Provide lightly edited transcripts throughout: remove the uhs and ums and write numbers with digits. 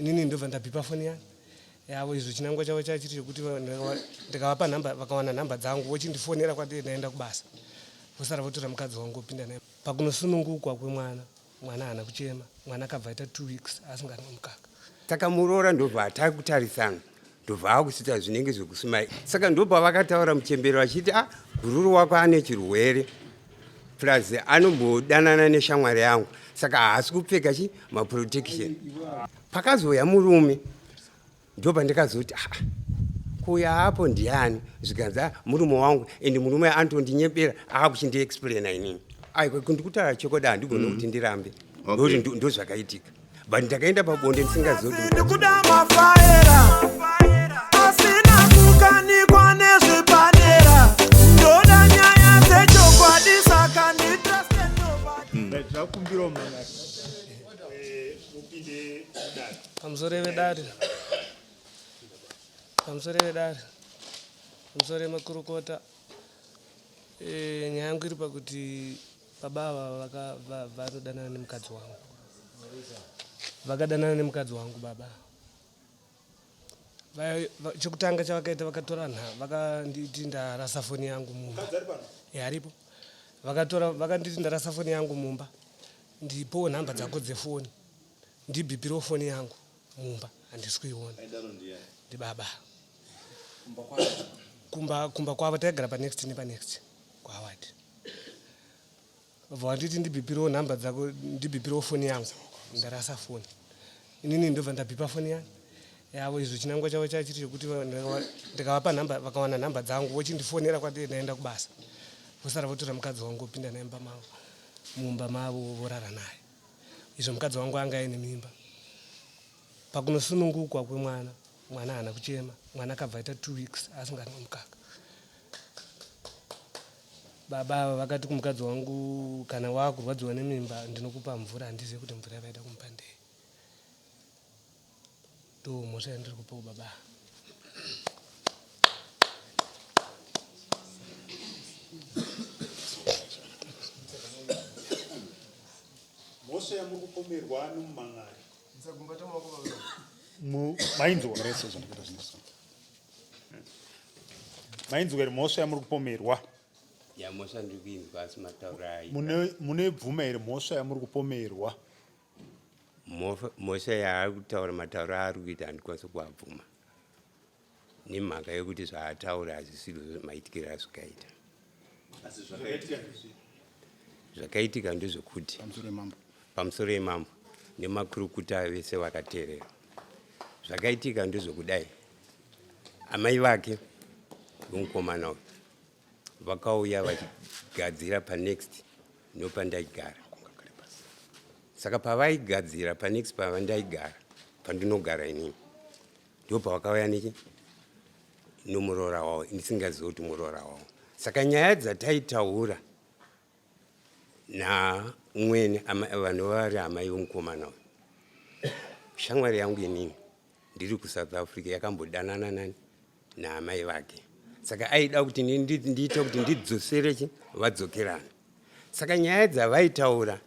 Inini ndobva ndabhipa foni yani yavo izvo chinangwa chavo chachiri chekuti ndikavapa nhamba vakawana nhamba dzangu vochindifonera kwati ndaenda kubasa vosara votora mukadzi wangu vopinda naye pakunosunungukwa kwemwana mwana haana kuchema mwana akabva aita two weeks asinganwe mukaka saka muroora ndobva atakutarisana ndobva akusita zvinenge zvekusumai saka ndobva vakataura muchembero vachiti a ah, gururu wako ane chirwere plus anombodanana neshamwari yangu saka haasi kupfeka chi maprotection pakazouya murume ndopandikazoti ah, kuuya apo ndiani zvikanzi ah, murume wangu and murume anotondinyepera akuchindiexplaina inini aiwa ndikutaura chokwadi handigone mm. kuti ndirambe ndokuti ndozvakaitika but ndakaenda pabonde ndisingazivi kuti ndikuda mafaera asina kukanikwa nezvepadera ndoda nyaya dzechokwadi saka nditraste nobody hmm. Ndakumbirawo mangari eh, mupinde mudare. Pamusoro vedare. Pamusoro vedare. Pamusoro makurukota. E, nyaya yangu iri pakuti baba ava vanodanana nemukadzi wangu. Vakadanana nemukadzi wangu baba. Chekutanga chavakaita vakatora nha vakanditi ndarasa foni yangu mumba. E, aripo. Vakatora vakanditi ndarasa foni yangu mumba. Ndipo nhamba dzako dzefoni. Ndibhipirewo foni yangu mumba handisi kuiona. Ndibaba. Kumba kumba kwavo taigara panext nepanext kwaHoward. Vabva vanditi ndibhipirewo nhamba dzako ndibhipirewo foni yangu ndarasa foni. Inini ndobva ndabhipa foni yani yavo izvo chinangwa chavo chachiri chekuti ndikavapa nhamba vakawana nhamba dzangu vochindifonera kwati ndaenda kubasa vosara votora mukadzi wangu vopinda naye mumba mavo mumba mavo vorara naye. Izvo mukadzi wangu anga aine mimba. Pakunosunungukwa kwemwana, mwana haana kuchema. Mwana akabva aita two weeks asinganwe mukaka. Baba ava vakati kumukadzi wangu kana wakurwadziwa nemimba ndinokupa mvura, handizive kuti mvura yavaida kumupa ndei. Ndo mhosva yandiri kupawo baba. Mhosva yamuri kupomerwa nomumhan'ari. Mainzwa mainzwa here mhosva yamuri kupomerwa? Ya mhosva ndiri kuinzwa asi mataura ayi. Mune bvuma here mhosva yamuri kupomerwa? Mhosva yaari kutaura matauro aari kuita handikwanisi kuabvuma nemhaka yekuti zvaataura hazvisizvo maitikiro azvikaita. Zvakaitika ndezvekuti pamusoro yemambo nemakurukuta vese vakateerera. Zvakaitika ndezvekudai amai vake vomukomana uyu vakauya vachigadzira panext nopandaigara saka pavaigadzira panext pavandaigara pandinogara inini ndo pavakauya nechi nomuroora wavo ndisingazivi kuti muroora wavo saka nyaya dzataitaura namwene vanhu vari amai vomukomana uyu shamwari yangu inini ndiri kusouth africa yakambodanana nani naamai vake saka aida kuti ndiite kuti ndidzosere chi vadzokerana saka nyaya dzavaitaura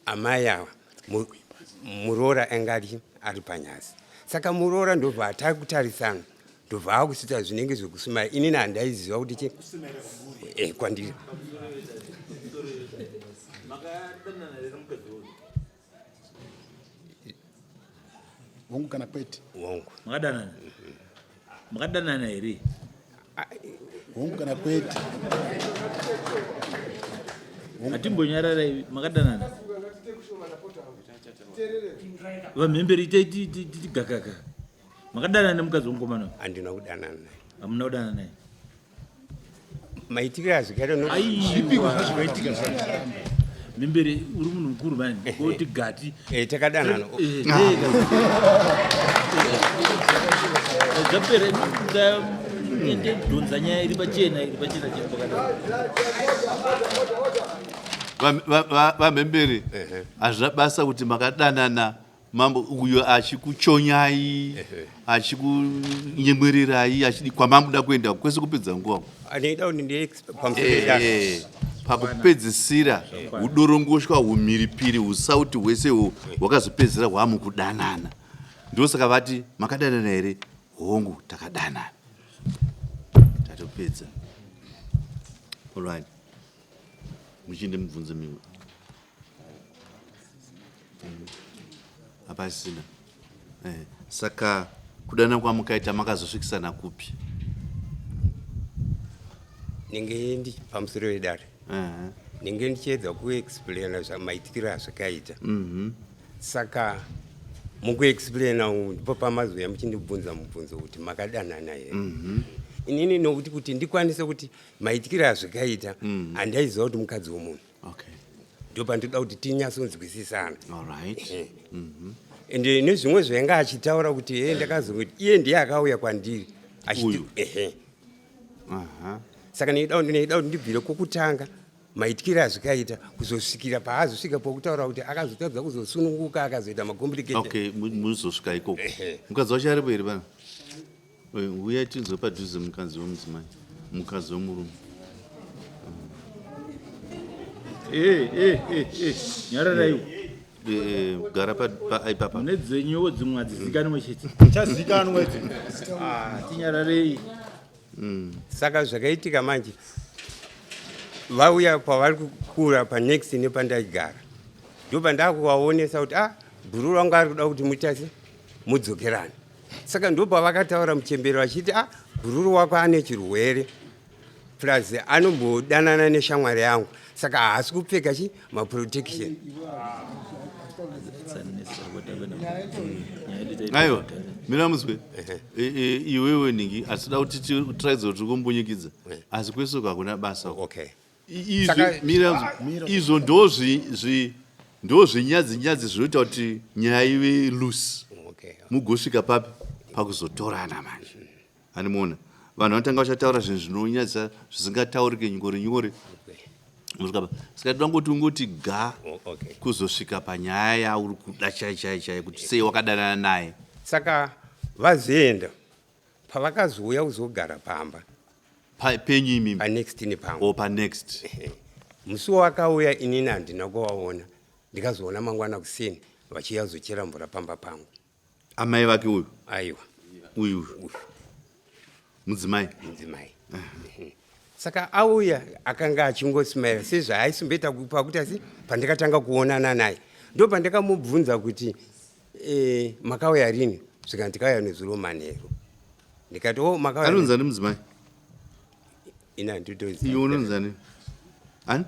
amai ava muroora anga ari ari panyasi saka muroora ndobva atakutarisana ndobva akusita zvinenge zvekusumaya inini handaiziva kuti chi eh, kwandiri Hongu kana kwete. Hongu. Makadanana? Makadanana here? Hongu kana kwete. Hatimbonyarara ivi makadanana. Vamhemberi itai tigakaka. Makadanana nemukadzi wemukomana? Handina kudanana naye. Hamuna kudanana naye? Maitikiro azvikaita Zvipiko zvakaitika zvacho? Mhembere uri munhu mukuru mani. Oti gati. Eh takadanana. Eh, eh, Zvapera dhonza nyaya iri pachena iri pachena chena pakadai. Vamhembere hazvina basa kuti makadanana Mambo uyo achikuchonyai achikunyemwererai achidi kwamamuda kuenda kwese kupedza nguva Anoita kuti ndiye pamusoro pedare. Eh, pakupedzisira udorongoshwa humhiripiri usauti hwese uhwu hwakazopedzisira hwamukudanana. Ndosaka vati makadanana here? Hongu, takadanana. Tatopedza. Alright. Muchinde mubvunzo mimwe. Hapasina. Eh, saka kudana kwamukaita makazosvikisana kupi? Ndinge ndi pamusoro wedare. Ndinge ndichiedza kuexplaina zvamaitikiro azvakaita. Saka mukuexplaina umu ndipo pamazouya muchindibvunza mubvunzo kuti makadanana here. Inini nokuti kuti ndikwanise kuti maitikiro azvakaita handaiziva kuti mukadzi womunhu. Okay. Ndopandinoda kuti tinyatsonzwisisana. All right. Ende nezvimwe zvainga achitaura kuti hee ndakazongoti iye ndiye akauya kwandiri achiti Uyu. ehe. Aha. Saka ndaida kuti ndibvire kwokutanga maitikiro azvikaita kuzosvikira paazosvika pokutaura kuti akazotadza kuzosununguka akazoita macomplication. Okay, muzosvika ikoko. Mukadzi wacho aripo here pano? Uyai tinzwe padhuze mukadzi wemudzimai, mukadzi wemurume. Nyararaiwo. Gara ipapa. Mune dzenyuwo dzimwe hadzizikanwe chete. Chazikanwa idzi. Ah, tinyararei. Saka zvakaitika manje vauya pavari kukura panext nepandaigara ndopandakuvaonesa kuti ah bhururu wangu ari kuda kuti muitase mudzokerane. Saka ndopavakataura muchembere vachiti ah bhururu wako ane chirwere plus anombodanana neshamwari yangu saka haasi kupfeka chi maprotection. Aiwa, mira muzwe. Iwewe ningi asida kuti tiraidze kuti kumbunyikidza. Asi kwese uko hakuna basa. Okay. Izvi mira muzwe. Izvo ndo zvinyadzi nyadzi zvinoita kuti nyaya ive loose. Okay. Mugosvika papi pakuzotorana manje. Animuona vanhu vanotanga vachataura zvinhu zvinonyadzisa zvisingataurike nyore nyore. Musvika pa saka toda ngoti ungoti ga Okay. kuzosvika panyaya yauri kuda chai chai chai kuti sei wakadanana naye. Saka vazoenda pavakazouya kuzogara pamba Penyu imimi panext nepangu. O, panext. Musi wakauya inini handina kuvaona, ndikazoona mangwana kuseni vachiuya kuzochera mvura pamba pangu. Amai vake uyu? Aiwa. Uyu. Uyu. Mudzimai. Mudzimai. Saka auya akanga achingosmaira sezvaaisumboita pakuti asi pandakatanga kuonana naye ndo pandakamubvunza kuti makauya rini, zvikanzi ndikauya nezuro manheru. Ndikati oh makauya. Anonzani mudzimai? Ina handitozivi. Iwe unonzani? Ani?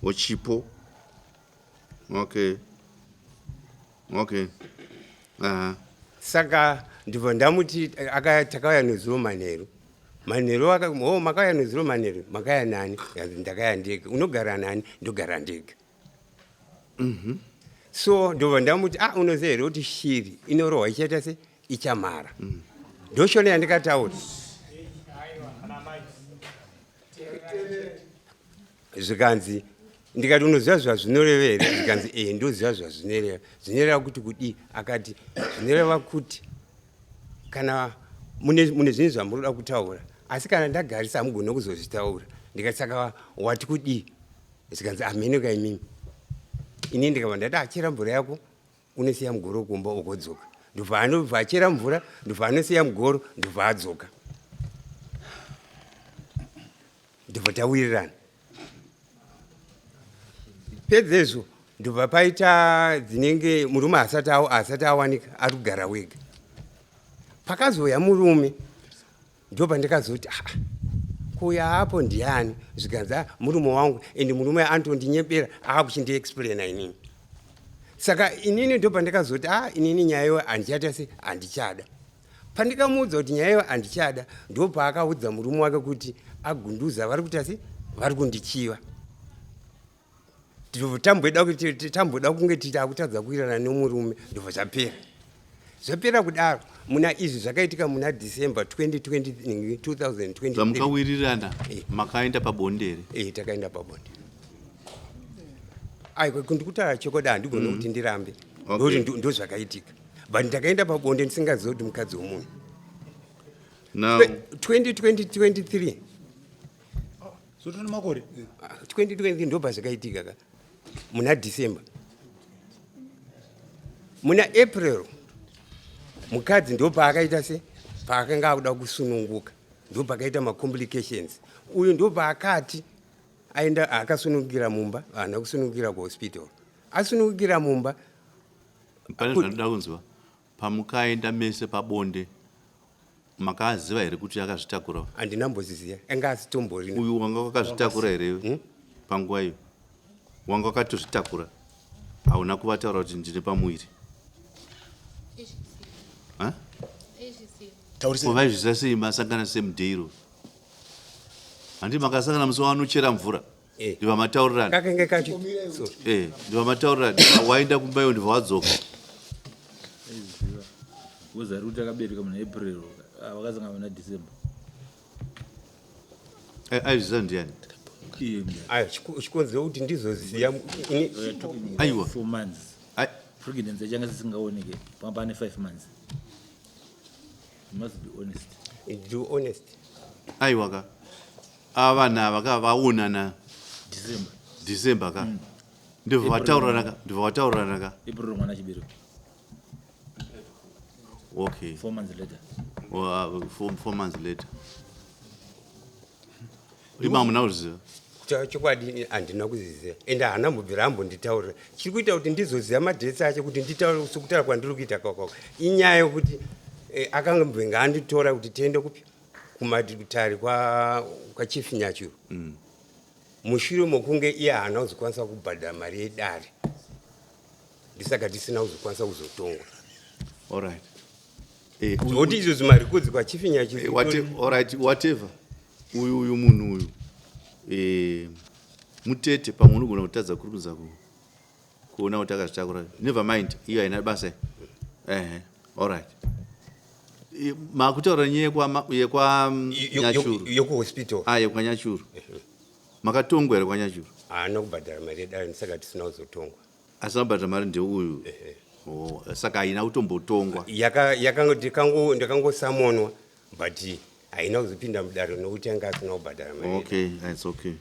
Ochipo. Okay. Okay. Aha. Saka ndibva ndamuti takauya nezuro manheru. Manheru aka, oh makauya nezuro manheru, makauya nani? Ndikati ndakauya ndega. Unogara nani? Ndogara ndega. So ndobva ndamuti ah unoziva here kuti shiri inorohwa ichaita se ichamara. Ndoshona yandikataura. Zvikanzi ndikati unoziva zvazvinoreva here? Zvikanzi ndoziva zvazvinoreva. Zvinoreva kuti kudii? Akati zvinoreva kuti kana mune zvinhu zvamunoda kutaura asi kana ndagarisa hamugoni kuzozvitaura. Ndikati saka wati kudii? Zvikanzi hameno ka imimi. Ini ndikabva ndati achera mvura yako unosiya mugoro kumba ugodzoka. Ndobva anobva achera mvura, ndobva anosiya mugoro, ndobva adzoka. Ndobva tawirirana. Pedzezvo ndobva paita dzinenge murume asati awanika ari kugara wega. Pakazouya murume ndobva ndikazoti ah, kuuya apo ndiani? Zvikanzi ah, murume wangu, ende murume anotondinyerbera aakuchindiexplaina inini. Saka inini ndobva ndikazoti ah, inini nyaya iyoyo handichaita se handichada. Pandikamuudza kuti nyaya iyoyo handichada, ndopaakaudza murume wake kuti agunduza vari kuita se vari kundichiva. Tamboda kuti tamboda kunge tichakutadza kuirana nemurume, ndobva zvapera. Zvapera kudaro muna izvi zvakaitika muna December 2020, 2023. Zvamukawirirana makaenda pabonde here? Takaenda pabonde. Aiwa, ndikutaura chokwadi handigoni kuti ndirambe. Ndokuti ndozvakaitika. But ndakaenda pabonde ndisingazivi kuti mukadzi wemunhu. Now 2023. So tine makore? 2020 ndobva zvakaitika ka. Muna December. Muna April. Mukadzi ndopaakaita se paakanga akuda kusununguka ndopakaita macomplications. Uyu ndopaakati aenda akasunungukira mumba, haana kusunungukira kuhospital, asunungukira mumba. Pane zvandinoda kunzwa, pamukaenda mese pabonde makaziva here kuti akazvitakura? Handina mboziziva, anga asitomborina. Uyu wanga wakazvitakura here? Panguva iyo wanga wakatozvitakura, hauna kuvataura kuti ndine pamuviri? Ha? Taurisa. Vaizviziva sei masangana same day iro? Handi makasangana musi wanochera mvura? Eh. Ndibva mataurirana? Kakenge kacho so, Eh, ndibva mataurirana, waenda kumba iyo, ndibva wadzoka. Aiziva because ari kuti akabereka muna April, ah, vakasangana muna December. Eh, aizviziva ndiani? Iye mudhara. Ayo, chikonzero kuti ndizoziva Aiwa. 4 months. Pregnancy yachanga sisingaoneke panga pane 5 months. You must be honest. Do honest. Aiwa ka, ava vanhu ava ka vaonana December. December ka, ndibva vataurirana ka, ndibva vataurirana ka. April mwana achibereka. Okay. 4 months later. 4 months later. Ima hamuna kuziva? Chokwadi handina kuziziva, ende haana mbobvira ambonditaurira. Chiri kuita kuti ndizoziva madates acho kuti nditaure sekutaura kwandiri kuita kwakwako inyaya yokuti akangobvenga anditora kuti tiende kupi, kumatare kwaChief Nyachuru, mushure mokunge iye haana kuzokwanisa kubhadhara mari yedare, ndisaka tisina kuzokwanisa kuzotongwa. Allright. Zvokuti izvo zvimarecords kwaChief Nyachuru. Alright, whatever. Uyu munhu uyu mutete, pamwe unogona kutadza kurumidza kuona kuti akazvitakura. Never mind, iyo haina basa. Ehe, alright. Makutaura nyaya yekwaNyachuru? Yokuhospital. Ah, yekwaNyachuru. Makatongwa here kwaNyachuru? Haana kubhadhara mari yedare, ndisaka tisina kuzotongwa. Asina kubhadhara mari ndeuyu? Oh, saka haina kutombotongwa? Ndakangosamonwa, but haina kuzopinda mudare nokuti anga asina kubhadhara mari. Okay, it's okay.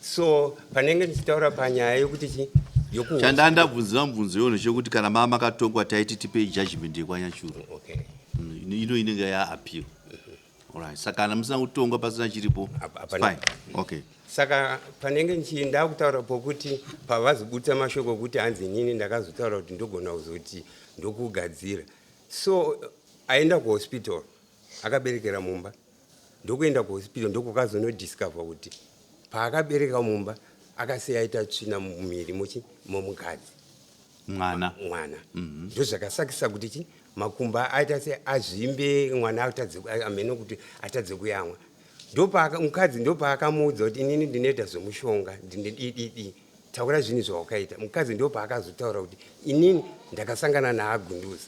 So panenge ndichitaura panyaya yokuti chi yoku Chandandabvunzira mubvunzo iyono chekuti kana maa makatongwa, taiti tipei judgment yekwaNyachuru. Okay. Ino inenge yaappeal. Alright, saka kana musina kutongwa, pasina chiripo. Hapana. Fine, okay. Saka panenge ndichinda kutaura pokuti pavazobutsa mashoko okuti hanzi inini ndakazotaura kuti ndogona kuzoti ndokugadzira, so aenda kuhospital, akaberekera mumba, ndokuenda kuhospital, ndokukazonodiscover kuti paakabereka mumba akasiya aita tsvina mumuviri muchi momukadzi. Mwana. Mwana. Ndozvakasakisa kuti chi makumba aita se azvimbe, mwana atadze, amene kuti atadze kuyamwa. Ndopaaka mukadzi ndopaakamuudza kuti inini ndinoita zvemushonga, ndine ddd, taura zvinhu zvawakaita. Mukadzi ndopaakazotaura kuti inini ndakasangana naaGunduza,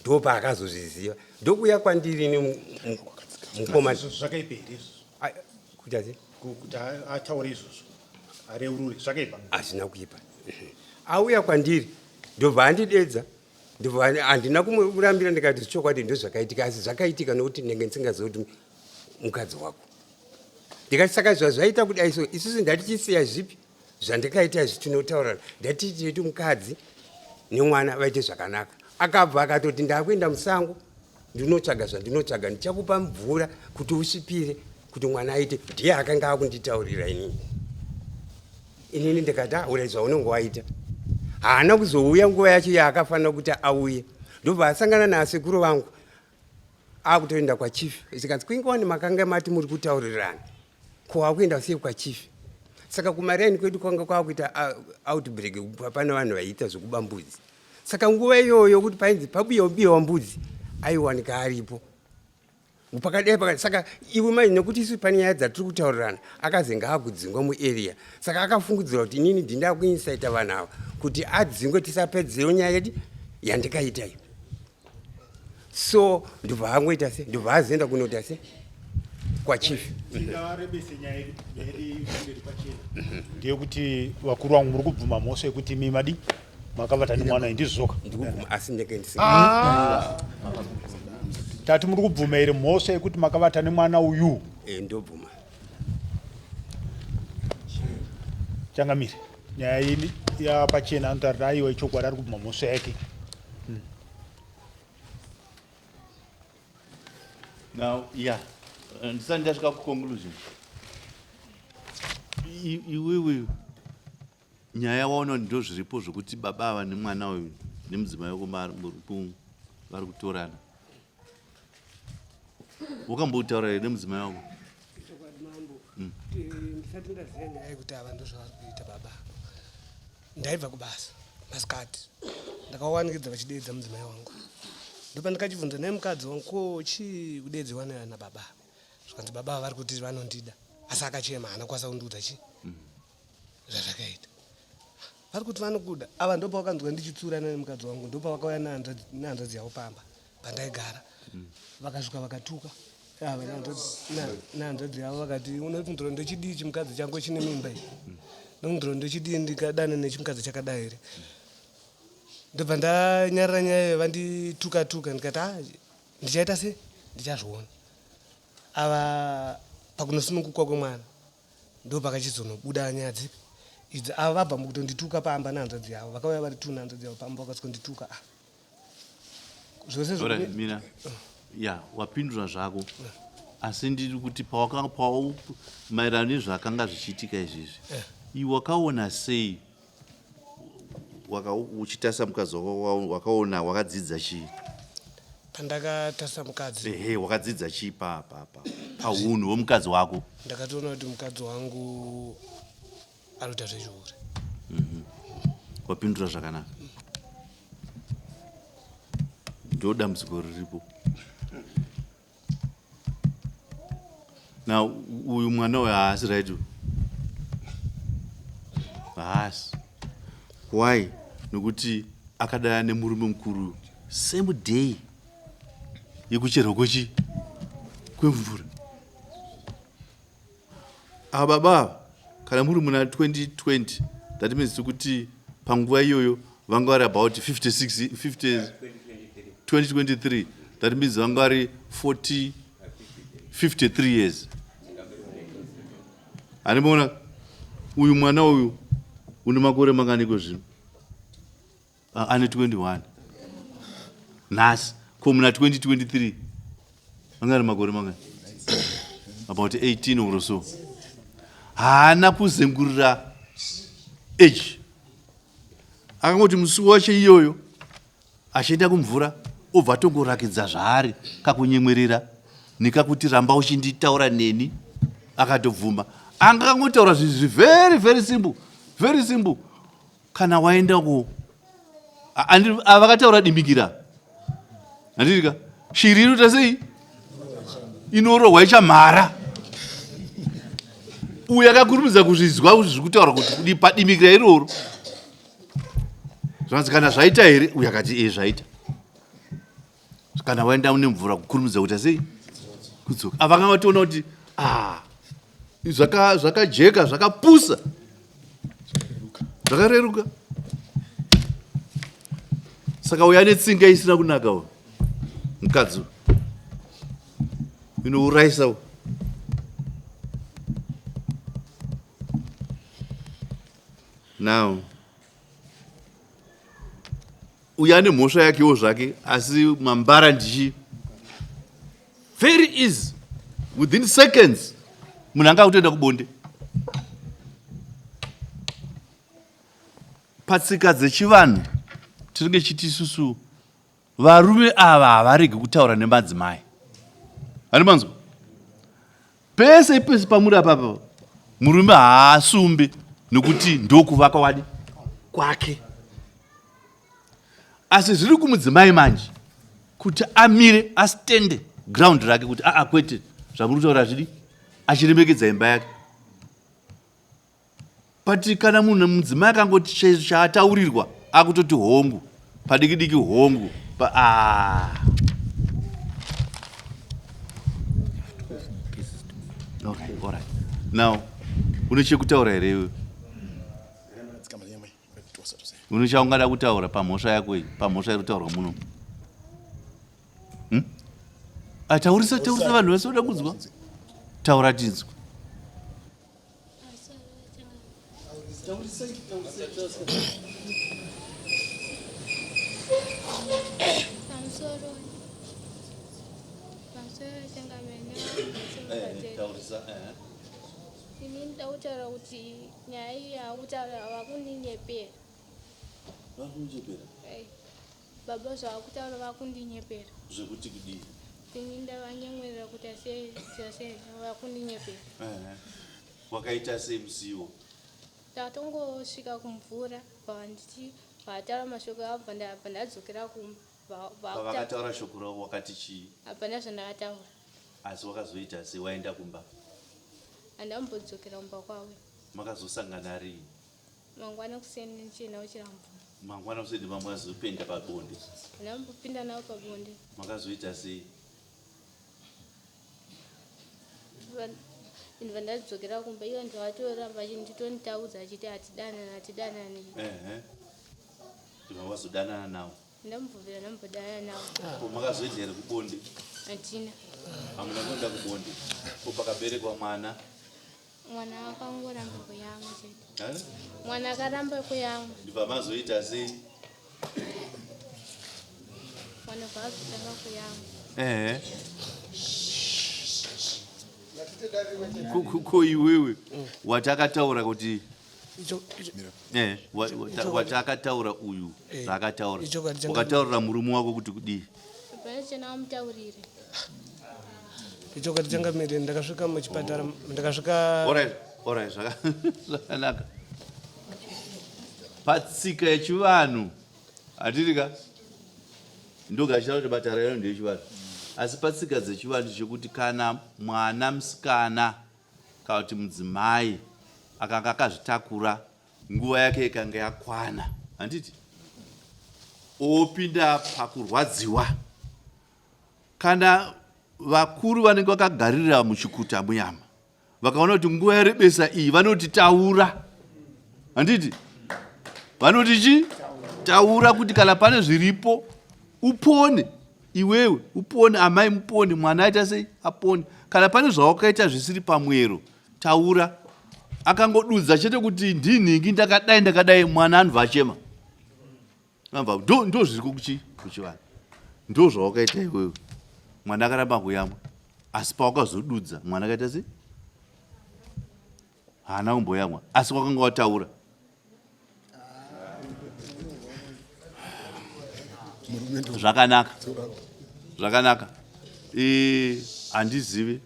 ndopaakazozviziva, ndokuuya kwandiri ini mukoma. Zvakaipa here izvozvo? Kuita sei? Kuti ataure izvozvo, areurure, zvakaipa? Hazvina kuipa. Auya kwandiri, ndobva andidedza, ndobva handina kumurambira, ndikati chokwadi ndozvakaitika, asi zvakaitika nokuti ndinenge ndisingazivi kuti mukadzi wako. Ndikati saka zvazvaita kudai, so isusu ndatichisiya zvipi zvandikaita izvi, tinotaurana, ndatichiti mukadzi nemwana vaite zvakanaka. Akabva akatoti ndakuenda musango, ndinotsvaga zvandinotsvaga, ndichakupa mvura kuti usvipire kuti mwana aite. Ndiye akanga akunditaurira inini. Inini ndikati, "Ah, ura zvaunenge waita." Haana kuzouya nguva yacho yaakafanira kuti auye, ndobva asangana naasekuru vangu akutoenda kwachief. Zvikanzi, "Kuingawani makanga mati muri kutaurirana, ko wakuenda sei kwachief?" Saka kumaraini kwedu kwanga kwakuita outbreak, pane vanhu vaiita zvekuba mbudzi. Saka nguva iyoyo kuti painzi pabiwa biwa mbudzi, aiwanika aripo pakadai pakadai. Saka iwe mai, nekuti isu pane nyaya dzatiri kutaurirana, akazi ngaakudzingwa muarea. Saka akafungidzira kuti inini ndinda kuinsaita vanhu ava kuti adzingwe, tisapedzewo nyaya yedu yandikaita iyo. So ndobva angoita se ndobva azoenda kunoita se kwachief. Tingarebese nyaya yedu, nyaya yedu imberi pachena ndeyekuti vakuru vangu, muri kubvuma mhosva yekuti imi madi makavata nemwana, ndizvoka? Ndikubvuma, asi ndenge ndisina. Tati muri kubvuma here mhosva yekuti makavata nemwana uyu? Eh, ndobvuma. Changamire, nyaya iyi yapachena, anotaura aiwa, ichokwadi, ari kubvuma mhosva yake. Now, yeah, ndisati ndasvika kuconclusion. Iwewe nyaya waona kuti ndozviripo zvokuti baba ava nemwana uyu nemudzimai wako vari kutorana. Wakambotaura here nemudzimai wako? Chokwadi mambo, ndisati ndaziva nyaya yekuti ava ndozvavari kuita baba, ndaibva kubasa masikati, ndakawanikidza vachideedza mudzimai wangu. Ndopandikachibvunza naye mukadzi wangu, ko chii kudeedziwa nababa? Zvikanzi baba vari kuti vanondida, asi akachema haana kukwanisa kundiudza chii zvazvakaita. Vari kuti vanokuda ava. Ndopavakanzwa ndichitsurana nemukadzi wangu, ndopavakauya nehanzvadzi yavo pamba pandaigara. Vakasvika vakatuka ava nehanzvadzi yavo, vakati unofunzira ndochidii chimukadzi changu chine mimba iyi, nofunzira ndochidii ndikadana nechimukadzi chakadai here? Ndobva ndanyarara nyaya iyo, vandituka tuka, ndikati a ndichaita se ndichazviona. Ava pakunosunungukwa kwemwana ndo pakachizonobuda nyaya dzipi idzi. Ava vabva mukutondituka pamba nehanzvadzi yavo, vakauya vari two nehanzvadzi yavo pamba, vakasvikondituka. Ah, zvose Alright, Mina, ya wapindura zvako, asi ndiri kuti maererano nezvakanga zvichiitika izvizvi, iwe wakaona sei uchitarisa mukadzi wako, wakaona wakadzidza chii? Pandakatarisa mukadzi? Ehe, wakadzidza chii pa pa pa paunhu hwemukadzi wako? Ndakatoona kuti mukadzi wangu ari kuita zvechihure. Wapindura zvakanaka. Ndo dambudziko riripo na uyu mwana uyu haasi right uyu, haasi. Why? Nokuti akadana nemurume mukuru same day yekucherwa kwechi kwemvura. Ava baba ava, kana muri muna 2020, that means kuti panguva iyoyo vanga vari about 56, 50, 2023, that means vanga vari 40, 53 years. Handimaona uyu mwana uyu une makore manganiko zvino? Ane 21 nhasi. Ko muna 2023 anga ari makore mangani? About 18 or so. Haana kuzengurira age, akangoti musi wacho iyoyo achienda kumvura, obva atongorakidza zvaari, kakunyemwerera nekakuti ramba uchinditaura neni, akatobvuma. Anga akangotaura zvinhu zvi very very simple, very simple. Kana waenda ku vakataura dimikira, handitika shiri inoita sei? Inorohwa ichamhara. Uyu akakurumidza kuzvizwa kuti zviri kutaura kuti kudi padimikira iroro. Zvanzi kana zvaita here? Uyu akati e zvaita. Kana waenda nemvura, kukurumidza kuita sei? Kudzoka. Avanga vatoona kuti ah, zvakajeka, zvakapusa, zvakareruka. Saka uyu ane tsinga isina kunaka uyu mukadzi uyu inourayisa uyu. Now uyu ane mhosva yakewo zvake, asi mambara ndichi very easy, within seconds munhu anga akutoenda kubonde. Patsika dzechivanhu tinenge chiti isusu varume ava havaregi kutaura nemadzimai. Hani manzwa pese pese pamuri apapa, murume haasumbi nokuti ndokuvaka wadi kwake, asi zviri kumudzimai manje kuti amire astende ground rake kuti aa kwete, zvamuri kutaura zvidi, achiremekedza imba yake. But kana munhu mudzimai akangoti chaataurirwa akutoti hongu, padiki diki hongu pa, ah. Okay, alright. Now une chekutaura here iwe? Une chaungada kutaura pamhosva yako iyi, pamhosva iri kutaurwa muno? Hmm? Ah, taurisa, taurisa, vanhu vese voda kunzwa. Taura tinzwa. Pamusoro changamire Taurisa. Ini ndoda kutaura kuti nyaya iyi yakutaura vakundinyepera. Vakundinyepera? Baba zvavakutaura vakundinyepera. Zvekuti kudii? Ini ndavanyemwerera kuti sei sei vakundinyepera. Wakaita sei musiwo? Tatongosvika kumvura vanditi vataura mashoko avo bva ndadzokera kumba. Pavakataura shoko ravo wakati chii? Hapana zvandakataura. Asi wakazoita sei waenda kumba? Handambodzokera kumba kwavo. Makazosangana rini? Mangwana kuseni ndichienda kuchera mvura. Mangwana kuseni mamazopinda pabonde? Handambopinda navo pabonde. Makazoita sei? Ndibva ndadzokera kumba ivo ndavatoramba vachinditonditaudza achiti hatidanani hatidanani. Ehe. Ndibva wazodanana navo? Ndambobvira ndambodana navo. Ko makazoenda here kubonde? Hatina. Hamuna kuenda kubonde. Ko pakaberekwa mwana? Mwana akangoramba kuyamwa chete. Eh? Mwana akaramba kuyamwa. Ndibva mazoita sei? Mwana bva azotanga kuyamwa. Ehe. Ko iwewe watakataura kuti watakataura uyu zvaakataura wakataurira murume wako kuti kudii? Ichokwadi changamire, ndakasvika muchipatara ndakasvika. Alright, zvakanaka. Patsika yechivanhu hatiri ka ndogashira kuti batara iro ndeyechivanhu, asi patsika dzechivanhu chekuti kana mwana musikana kana kuti mudzimai akanga akazvitakura nguva yake ikanga yakwana, handiti, opinda pakurwadziwa, kana vakuru vanenge vakagarira muchikuta muyama vakaona kuti nguva yarebesa iyi, vanoti taura, handiti, vanoti chi taura kuti kana pane zviripo upone iwewe, upone amai, mupone mwana aita sei, apone. Kana pane zvawakaita zvisiri pamwero, taura. Akangodudza chete kuti ndinhingi ndakadai ndakadai, mwana anobva achema, anobva ndo zviri kuchi kuchivanhu. Ndo zvawakaita iwewe, mwana akaramba kuyamwa, asi pawakazodudza mwana akaita sei, haana kumboyamwa, asi wakanga wataura. Zvakanaka, zvakanaka. Handizivi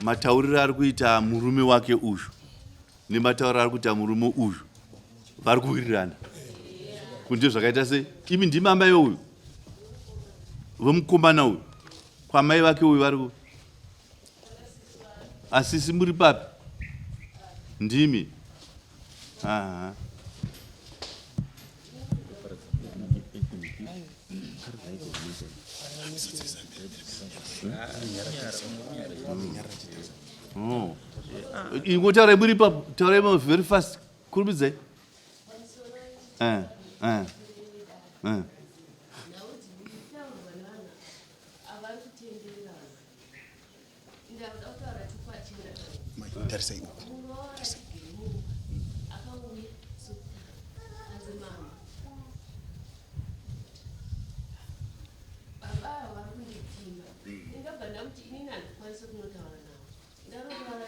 matauriro ari kuita murume wake uyu nematauriro ari kuita murume uyu vari kuwirirana kunde zvakaita sei. Imi ndimi amai uyu vemukomana uyu, kwamai vake uyu vari asisi muri papi? Ndimi. Aha. Oh. Ingotaurai muri ipapo, taurai very fast, kurumidzai. Tarisai uku. Baba ava vari kundipfimba. Ndingabva ndamuti inini handikwanisi kunotaura navo, ndanotaura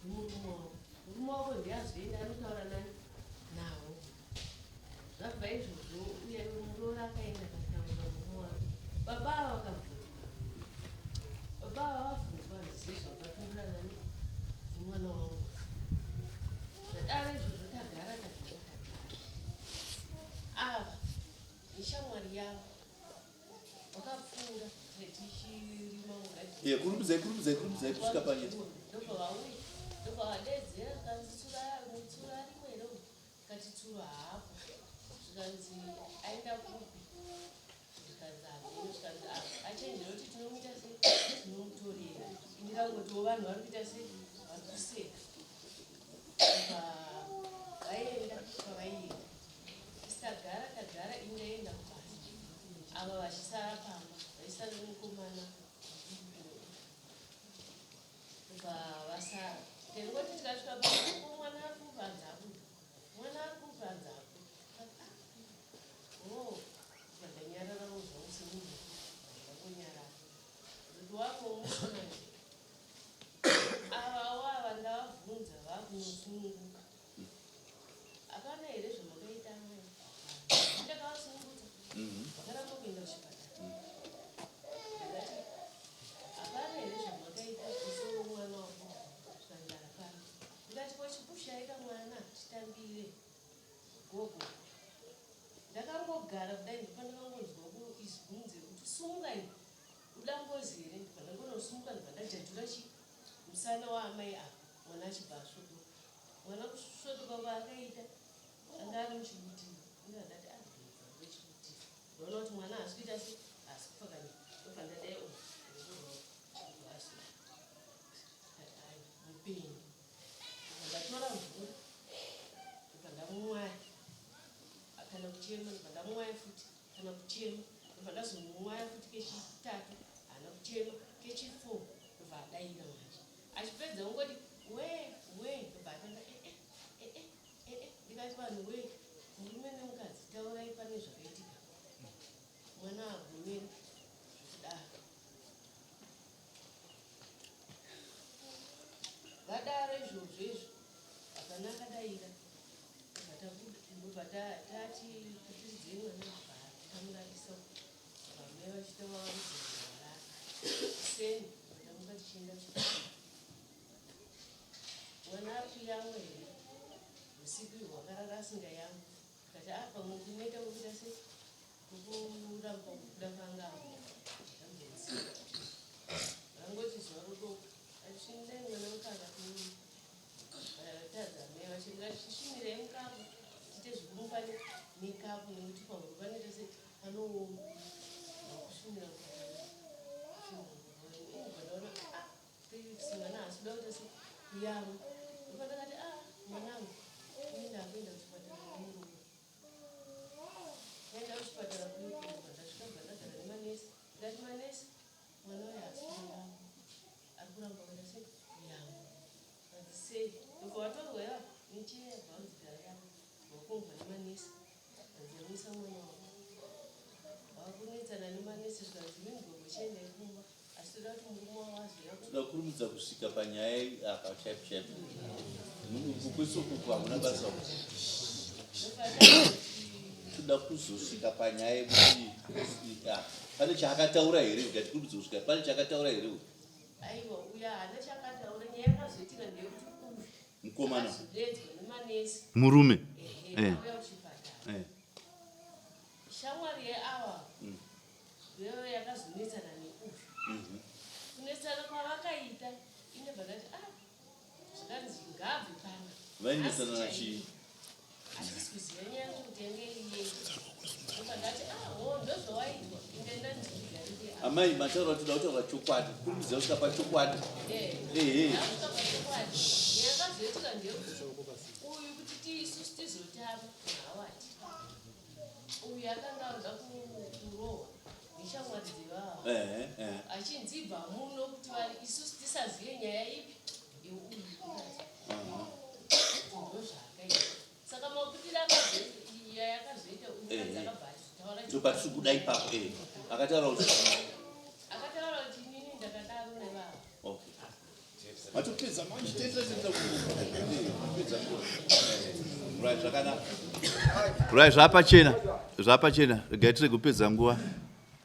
nemurume wavo, murume wavo ndiye azoenda anotaura nani navo. Zvabva izvozvo, uye muroora akaenda akataura murume wake, baba ava vakabvunzwa, baba ava vabvunzwa handizivi zvavakapindura nani nemwana wangu. Zvadaro izvozvo, tagara tagara tagara, ava neshamwari yavo vakapfuura tichirima mugadheni. Yeah, kurumidzai, kurumidzai, kurumidzai kusvika panyika. Ndobva vauya, ndobva vadedzera, zvikanzi tsura tsura rimwe ro, kati tsuro haapo, zvikanzi aenda kupi, zvikanzi hameno, zvikanzi achenjera kuti tinomuita sei, tinomutorera. Ndikangotiwo vanhu vari kuita sei, vari kuseka. Vaenda kwavaienda, tisagara tagara, indaenda kubasa, ava vachisara pamba, vachisara nemukomana, bva vasara. Ndingoti tikasvika pamba, mwana ari kupanza abuda, mwana ari kupanza abuda. O, ndanyararawo zvangu semunhu, ndangonyarara. Vakaramba kuenda kuchipatara. Ndakati hapana here zvamakaita musoro womwana wabuda? Zvikanzi hapana. Ndikati ko chipushaika mwana titambire gogo. Ndakangogara kudai ndopandakangonzwa kuizwi munzeve kuti sumuka iwe uda ngozi here ndobva ndangonosumuka ndobva ndajajura chi musana waamai ava mwana achibva asvodoka. Mwana kusvodoka kwaakaita anga ari muchibutiro ndobva ndati ah ndobva Ndaona kuti mwana haasi kuita se haasi kupfakanya ndobva ndadai o mupenyu ndobva ndatora mvura ndobva ndamumwaya kana kuchema ndobva ndamumwaya futi kana kuchema ndobva ndazomumwaya futi kechitatu haana kuchema kechifour ndobva adaira manje achipedza ungoti we we ndobva atanga ee eh, eh, ee eh, eh, ndikati vanhu wee murume nemukadzi taurai pane zvakaitika mwana agomera zvekudaro vadaro izvozvo izvo hapana akadaira ndobva tati kutiridzei mwana bva tamurarisa vamai vachita vavarara seni vatamuka tichienda kuchipatara Mwana ari kuyamwa here usiku ihwo akarara asingayamwi tikati ah pamwe kunoita kukuita se kukuramba kubuda kwanga ambomusiya vangoti zuva rodoka achisvinidai mwana mukaka tadza mai vacho ndikati chisvinirei mukaka tiite zvekumupa nekapu nekuti pahuro panoita se panooma kusvinira mukaka ndaona ah Mwana haasi kuda kuita se kuyamwa. Ndopandakati ah mwanangu ini ndakuenda kuchipatara nemurume. Ndaenda kuchipatara kuya ndasvika ndobva ndagara nemanesi. Ndikati manesi mwana uyu haasi kuyamwa. Ari kuramba kuita se kuyamwa. Kanzi sei? Ndobva watorwa ya necheya bva wanzi gara yako. Wakombwa nemanesi. Kanzi yamwisa mwana wako. Wakunetsana nemanesi zvikanzi imimi gogo chiendai kumba. Asi toda kuti murume wavo azouya ku. Toda kurumidza kusvika panyaya apa chaipo chaipo. Kwese uku hakuna basa uku. Toda kuzosvika panyaya yekuti ah, pane chaakataura here ngatikurumidze kusvika pane chaakataura here uyu. Aiwa uya haana chaakataura nyaya yakazoitika ndeyekuti uyu Mukomana. akazodedzwa nemanesi Murume. ehe Eh. auya kuchipatara. Eh. Shamwari yeawa Ndiyo yakazonetsana neuyu. Kunetsana kwavakaita inobva ndati ah zvakanzi ngaabve pano. Vainetsana nachii? Handisi kuziva nyaya yacho kuti yange iri yei. Ndobva ndati ah ho ndozvawaitwa inga ndandigarire apa. Amai mataura kuti toda kutaura chokwadi. Kurumidza kusvika pachokwadi. Eh. Ehe. Ndasvika pachokwadi. Nyaya yakazoitika ndeyekuti uyu kuti isusu tizotama naHawati. Uyu akanga anoda kurohwa neshamwari dzevava achinzi ibva muno kuti vari isusu tisazive nyaya ipi yeuyu ndozvaakaita saka mabudiro nyaya yakazoita uyu akabva achitaura ndopatiri kuda ipapo eh. Akataura kuti akataura kuti inini ndakadaro nevava. Okay. Matopedza manje tete tete kupedza nguva. Right zvakanaka. Right zvapachena. Zvapachena. Regai tirege kupedza nguva.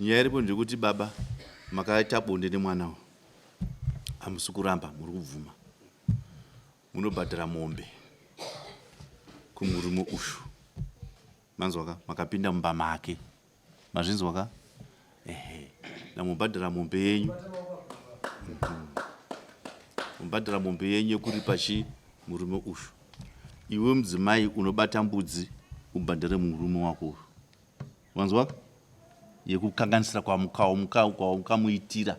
Nyaya iripo ndeyekuti baba makaita bonde nemwana uyu. Hamusi kuramba muri kubvuma. Munobhadhara mombe kumurume uyu. Manzwa ka? Makapinda mumba make. Mazvinzwa ka? Ehe. Ndamubhadhara mombe yenyu. Mubhadhara mombe yenyu yekuripa chi murume uyu. Iwe mudzimai unobata mbudzi ubhadhare murume wako uyu. Wanzwa? Yekukanganisira kwamukamuitira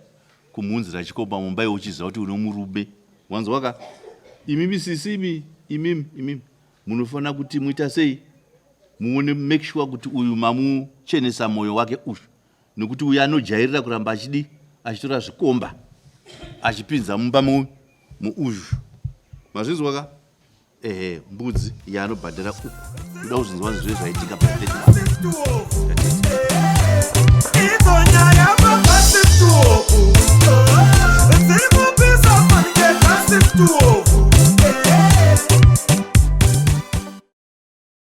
kumuunzira chikomba mumba iwe uchiziva kuti une murume. Wanzwa ka? Imimi sisi imi imimi imimi munofanira kuti muita sei muone make sure kuti uyu mamuchenesa moyo wake uyu nekuti uyu anojairira kuramba achidi achitora zvikomba achipinza mumba muuyu mazvinzwa ka ehe mbudzi yaanobhadhara uku kuda kuzvinzwa zve zvaitika pa 31.